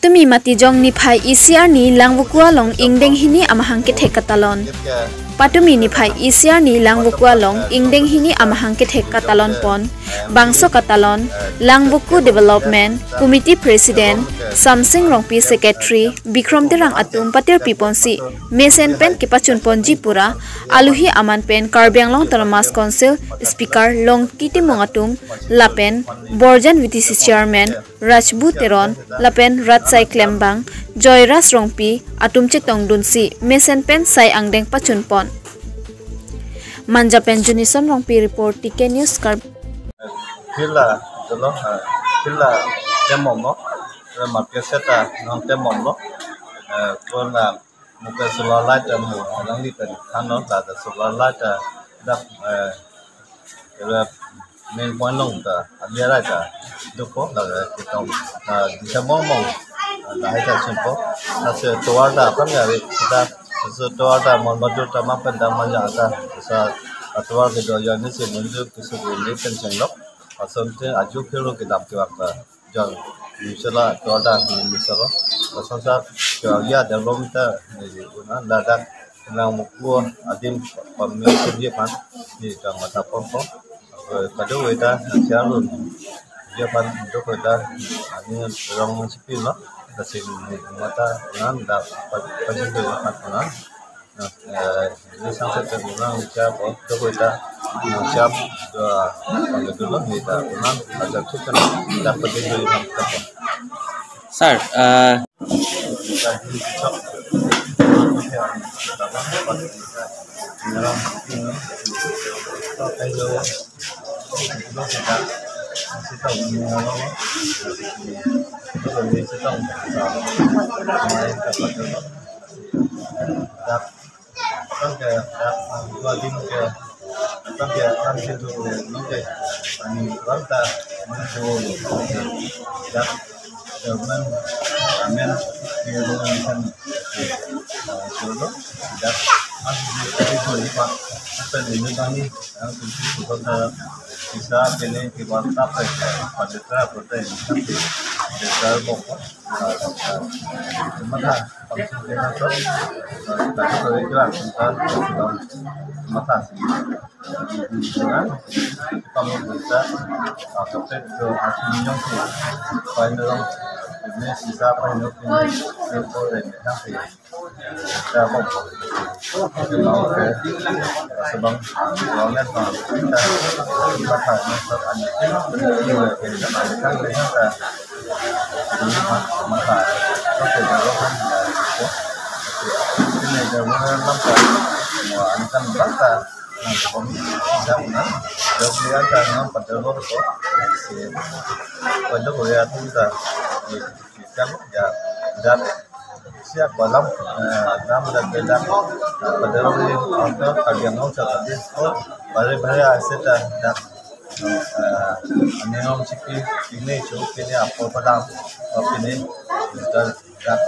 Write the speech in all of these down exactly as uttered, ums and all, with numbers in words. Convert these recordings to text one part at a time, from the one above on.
Patumi Matijong niphai isi arni Langvoku along ingdeng hini amahang kethek katalon. Patumi niphai isi arni Langvoku along ingdeng hini amahang kethek katalon pon. Bangso katalon, Langvoku Development Committee President Samsing Rongpi, Secretary Bikrom Terang atum patirpi ponsi mesen pen kepachun ponji pura, aluhi aman pen Karbi Anglong Autonomous Council Speaker Longki Timung atum lapen Borjan V T C Chairman Rajbu Teron lapen Ratsai Klembang, Joyras Rongpi atum chetongdunsi mesen pen sai angdeng pachun pon. Manja pen Junison Rongpi report, T K News, Karbi. Phila, jolo, eh, phila temom lo, eh, mapia seta non temom lo, eh, kona muka solar light mo, alangli pen kano, la ta solar light ta dak, eh, era main point along ta, abia light ta, duko, la ta kitong, eh, December mong, eh, lahai ta chunpo, la se tovar ta, kan ya, kita, se tovar ta, mon bajur ta, mapen ta, manja ta, sa, tovar ke do, ya, ni se, mon ju, kisu, ni pen cheng lo, asam te, aju, kiro, kedam, kiwak ta. Jang, misalnya, tovar ta, misalnya, pasal sa, ya, ya, dalam ta, ni, una, ladak, Langvoku adim pamil sendiri pan, ni ta matha pon pon, eh, kadokave ta, sialun, dia pan, kadokave ta, ani rong sipi lo, ta sing ni mata nan da pa, pa sing tu pan nan, eh, ni sang sa tu nan siap, oh, kadokave ta, siap, dua, pamil dulu, ni ta, nan, ada tu kan, dapat itu yang kita. Sir, eh, Tangke, dak, dua din ke, tangke, tangke tu, nungke, ani, warta, nungke, dak, government, amen, ke, nungke, kan, eh, solo, dak, ah, di, di, di, di, Pak, apa ni, ini kami, yang kunci, kita, bisa, ini, di warta, apa, pada, apa, ini, kan, di, di, di, Matha, Siap balam, eh, dam dan bedak, eh, pada orang ni, orang tu, kalian orang tu, tapi, oh, bare-bare aset dah, dah, eh, ani orang sipi, ini, cukup ini, apa, apa dam, apa ini, dah, dah,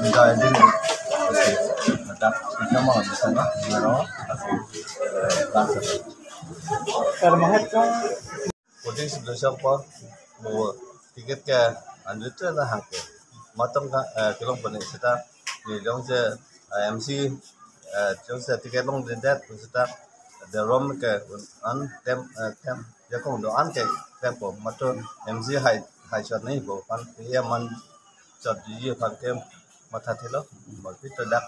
dah, ini, dah, dah, mau di sana, di mana, eh, langsung. Sir, mahat kong. Voting solution po, mo ticket ke andrit na hake. Matong ka, eh, kelong pone seta, ni jongsi, eh, M C, eh, jongsi ticket longdundet seta, the room ke an tem, eh, tem, ya kong do an ke tem po, matong M C hai, hai shot nahi po, pan ya man shot ji pan ke matha thelo, mo pito dak.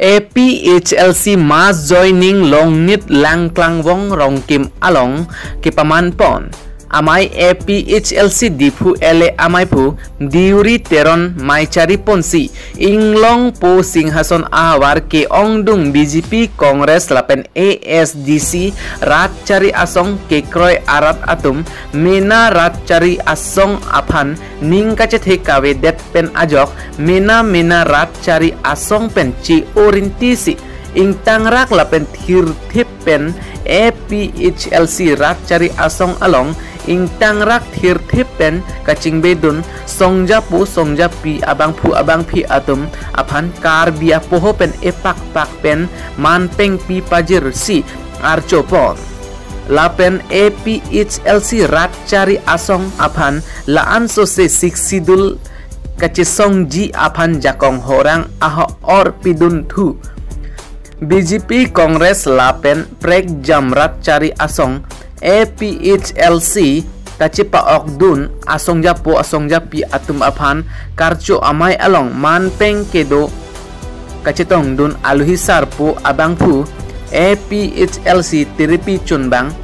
A P H L C mass joining Longnit Langklangvong Rongkim along kepaman pon. Amei A P H L C Diphu L A amaiphu Deuri Teron mei chari ponsi inglongpo Singhason ahavar ke-ongdung B J P, Congress lapen A S D C rat chari asong kekroi arat atum mena rat chari asong aphan ning kachethe kavedet pen ajok mena mena rat chari asong pen che-o rinti si ingtangrak lapen thirthip pen A P H L C rat chari asong along ingtangrak thirthip pen kachingbedun songjapo songjapi abangphu abangphi atum aphan Karbi apoho pen epakpak pen man pengpi pajirsi archopon. Lapen A P H L C rat chari asong aphan la-an sose Sixth Schedule kachesongji aphan jakong horang ahor pidunthu. B J P, Congress lapen prekjam rat chari asong A P H L C kachepa-okdun asongjapo asongjapi atum aphan karcho amei along manpeng kedo kachetongdun aluhi sarpo abangphu A P H L C tiripi chunbang,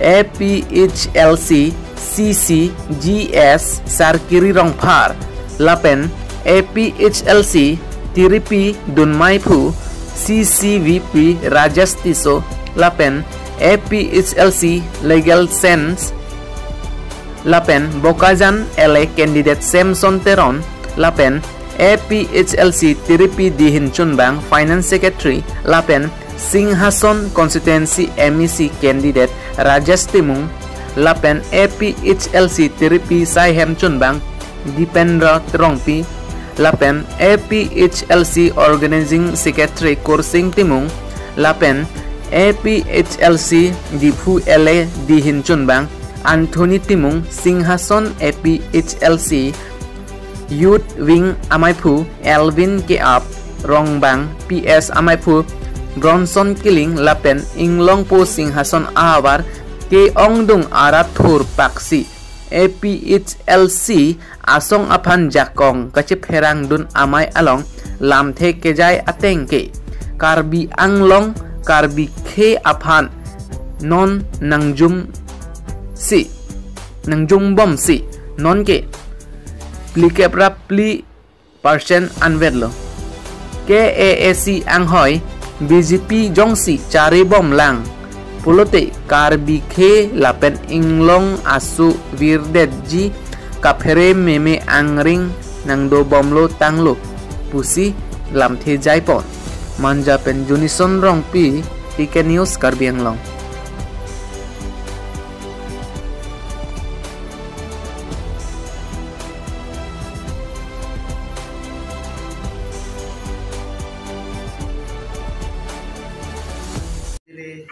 A P H L C C C G S Sarkiri Rongphar lapen A P H L C tiripi dunmeiphu C C V P Rajesh Tisso lapen A P H L C Legal Cell lapen Bokajan L A candidate Samson Teron lapen A P H L C tiripi dihin chunbang Finance Secretary lapen Singhason Constituency M A C candidate Rajesh Timung lapen A P H L C tiripi saihem chunbang Dipendra Rongpi lapen A P H L C Organizing Secretary Kursing Timung lapen A P H L C Diphu L A dihin chunbang Anthony Timung, Singhason A P H L C Youth Wing ameiphu Elvin Keap, Rongbang P S ameiphu Bronson Killing lapen inglongpo Singhason ahavar ke-ongdung arat thurpaksi A P H L C asong aphan jakong kachepherangdun amei along lamthe kejai ateng ke Karbi Anglong Karbi khe aphan non nangjumsi nangjumbomsi nonke phlikep ra phli percent anvetlo. K A A C anghoi B J P jongsi charibomlang pulote Karbi khe lapen inglong aso virdetji kaphere meme angring nangdobomlo tanglo pusi lamthe jaipon. Manja pen Junison Rongpi, T K News, Karbi Anglong. Neli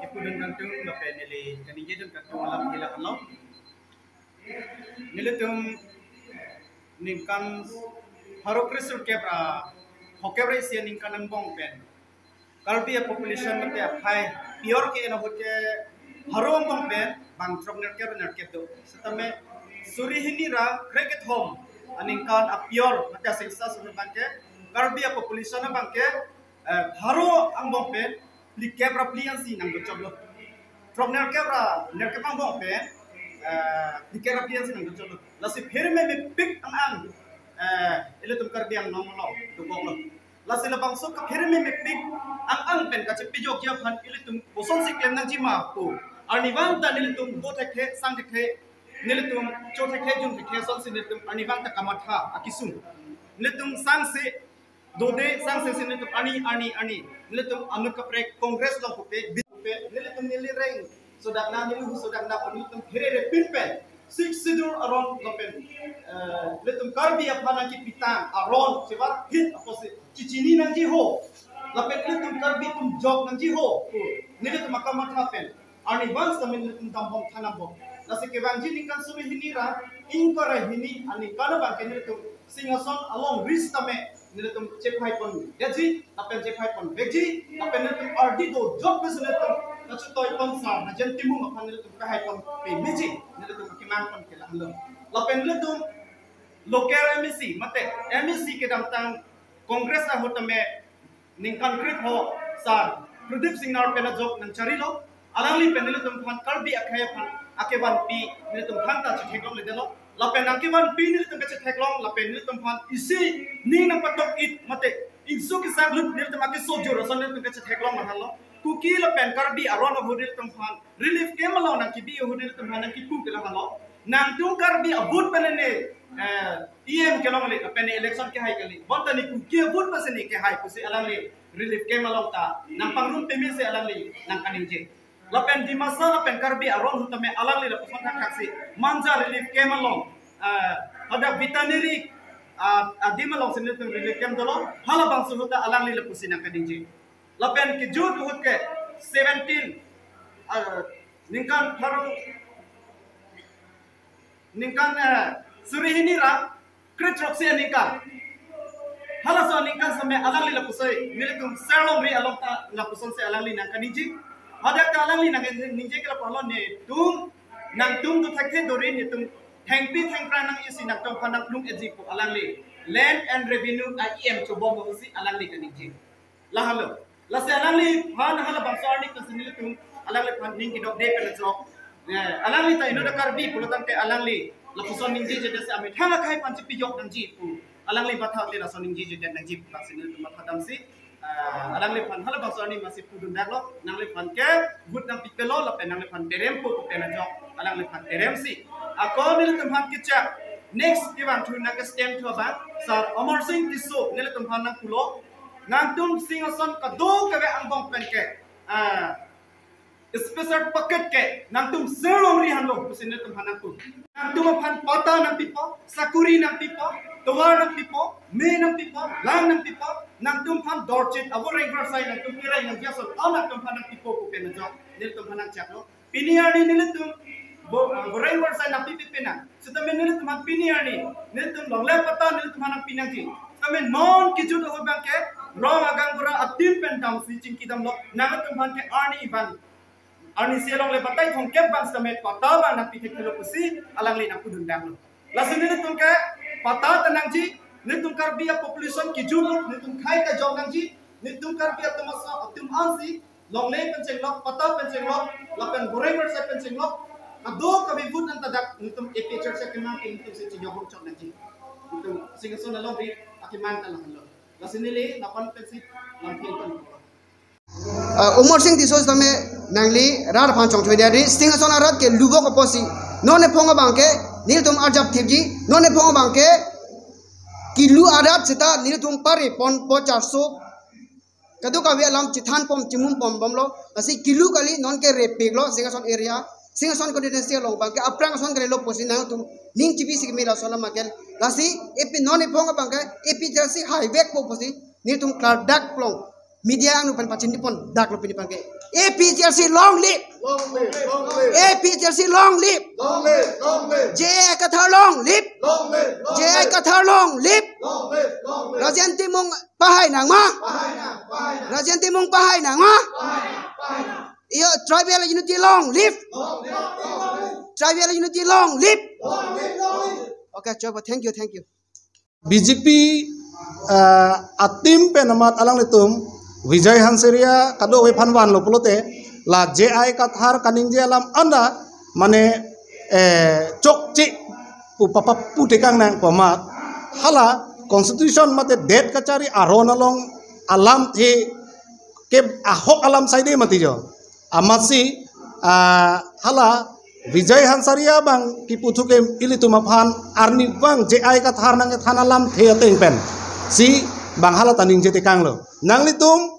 kepudun kangtung, lapen neli kaningjedun kangtung alam hila along. Nelitum ningkan pharo kresirkep ra phokep ra isi aningkan angbong pen Karbi a population mate aphai pior ke-en ahut ke pharo angbong pen bang throk nerkep nerkep do. Setame suri hini ra krekethom aningkan apior mate a census abang ke Karbi a population abang ke, eh, pharo angbong pen phlikep ra phli ansi nangdochoklo. Throk nerkep ra nerkep angbong pen, eh, phlikep ra phli ansi nangdochoklo. Lasi pherememepik ang ang, eh, ilitum Karbi Anglong along dobomlo. Lasi labangso kapherememepik ang ang pen kachepejokji aphan ilitum kosonsi klem nangji ma pu arnivang ta nelitum do thekthe, sang thekthe, nelitum cho thekthe, jun thekthe, sonsi nelitum arnivang ta kamatha akesung. Nelitum sangse dode, sangse si nelitum arni, arni, arni nelitum anut kaprek Congress along pupe, bi pupe, nelitum neli reng sodak na, neli hu sodak na pu nelitum pherere pin pen Sixth Schedule aron lapen, eh, nelitum Karbi aphan nangkepitang aron chevar phit apotsi chichini nangji ho, lapen nelitum Karbi atum jok nangji ho pu nelitum akamatha pen arnivang setame nelitum dambom thanambom. Lasi kevangji ningkan suri hini ra ingkoi ra hini aningkan abang ke nelitum Singhason along ri setame nelitum chephai pon gaji, lapen chephai pon vekji, lapen nelitum ardi dojok pen nelitum kachetoi pon sar Rajen Timung aphan nelitum kahai pon pemeji, nelitum akemang pon ke lahenlo. Lapen nelitum local M A C mate M A C kedamtang Congress ahut tame ningkan krepho sar Pradip Singnar pen ajok nangcharilo. Alangli pen nelitum aphan Karbi akhei aphan akevanpi nelitum aphan ta chetheklongledetlo. Lapen nangkevanpi nelitum kachetheklong, lapen nelitum aphan isi ning nangpatok-it mate ingso kesaklut nelitum akesojur ason nelitum kachetheklong lahenlo. Kuki lapen Karbi aron ahut nelitum aphan relief camp along nangkebi ahut nelitum aphan nangkepu ke lahenlo. Nangtum Karbi a-vote pen ne, eh, E M kelongle, lapen ne election kehai kali. Bonta ne Kuki a-vote pensi ne kehai pusi alangli relief camp along ta nangpangrum pemesi alangli nangkaningje. Lapen Dimasa lapen Karbi aron ahut tame alangli lapuson thakthak si Manja relief camp along, eh, pada veterinary, ah, adim alongsi nelitum relief camp dolo, halabangso ahut ta alangli lapusi nangkaningje. Lapen kejut ahut ke seventeen, ah, ningkan pharo, ningkan, eh, Suri hini ra kre throksi aningkan. Halaso aningkan sitame alangli lapuson, nelitum Ser longri along ta lapuson si alangli nangkaningje. Hadak ta alangli nangkaningje ke lapu-an lo netum, nangtum do thekthe dori netum thengpi thengphrang nang-isi nangtumphan nangplung-etji pu alangli Land and Revenue a E M chobom pusi alangli kaningje. Lahelo. Lasi alangliphan halabangso arni pensi nelitum alangliphan ning kedokde pen ajok. Eh, alangli ta inut a-Karbi pulotangte alangli lapuson ningjejedet si amethang akhei aphan chepajok nangji pu. Alangli matha te lason ningjejedet nangji pu lasi nelitum mathadamsi, ah, alangliphan halabangso arni masi pudundaklo, nangliphan ke vote nangpipelo lapen nangliphan terempo pu pen ajok alangliphan teremsi. Ako nelitumphan kechak next kevangthu nangke-stand thu abang Sar Amarsing Tisso nelitumphan nangpulo, nangtum Singhason kadokave angbong pen ke, ah, special package ke nangtum Ser longri henlo pusi nelitumphan nangpu. Nangtum aphan patta nangpipo, sakuri nangpipo, tovar nangpipo, me nangpipo, lang nangpipo, nangtumphan dorchit avo rengvar sai nangtum kereng nangji ason, a nangtumphan nangpipo pu pen ajok nelitumphan nangchaklo. Pini arni nelitum bo-, ah, boreng borsai nangpipi pena. Sitame nelitumphan pini arni nelitum longle patta nelitumphan nangpi nangji. Sitame non kejut ahut abangke rong agaonbura a-team pen damsi chingki damlo, nangtumphan ke arni abang, arnisi alongle batai thomkep abang sitame patta abang nangpi thekthelo pusi alangli nangpudundaklo. Lasi nelitum ke patta ta nangji, nelitum Karbi a-population kejutlo, nelitum khei kejok nangji, nelitum Karbi atum aso atum ansi longle pen chenglok, patta pen chenglok, lapen boreng borsai pen chenglok, kadokave vote nang ta dak nelitum A P H L C akemang ke nelitum si chejok chok nangji. Nelitum Singhason alongri akemang ta lahenlo. Lasi neli lapu-an pensi lamthe pen. Ah, Amarsing Tisso sitame nangli rat aphan chongthui deri, Singhason arat ke lubok apotsi non ephong abangke nelitum arjap thipji, non ephong abangke kelu arat seta nelitum pare pon po charso kadokave alam chethan pom chimum pom bomlo, lasi kelu kali non ke repiklo Singhason area, Singhason constituency along abangke aphrang ason kalilo pusi nangtum ning chibisi keme laso alam akel. Lasi A P non ephong abangke A P H L C haivekpo pusi nelitum klardak plong media angno pen pachini pondaklo pini abangke. A P H L C long live! Long live, long live. A P H L C long live! Long live, long live. J I Kathar long live! Long live, long live. J I Kathar long live! Long live, long live. Rajen Timung pahai nangma? Pahai nang, pahai nang. Rajen Timung pahai nangma? Pahai nang, pahai nang. Iyo, tribal unity long live! Long live, long live. Tribal unity long live! Long live, long live. Okay, choba, thank you, thank you. B J P, eh, a-team pen amat alanglitum Vijay Hansaria kadokave aphan vanlo pulote, la J I Kathar kaningje alam anta mane, eh, chokche pu papa putekang nang pu amat, hala constitution mate det kachari aron along alamthe ke ahok alam saide mati jo. Amatsi, ah, hala Vijay Hansaria abang kipu thu ke ilitum aphan arni abang J I Kathar nangkethan alamthe ateng pensi bang hala ta ningjetekanglo. Nanglitum,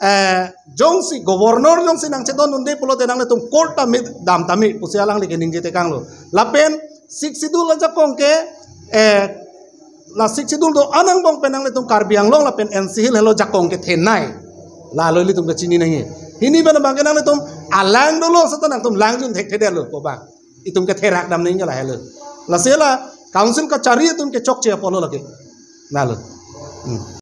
eh, jongsi governor jongsi nangchedondunde pulote nanglitum court ta me dam tame pusi alangli ke ningjetekanglo. Lapen Sixth Schedule ajakong ke, eh, la Sixth Schedule do-an angbong pen nanglitum Karbi Anglong lapen N C Hills helo jakong kethenei. Lalo ilitum kachini nangji. Hini pen abangke nanglitum alang dolo seta nangtum langjun thekthedetlo pu abang. Itum ketherak dam nangji la helo. Lasi la council kachari atum ke chokche apotlo lake. Lalo. Hmm.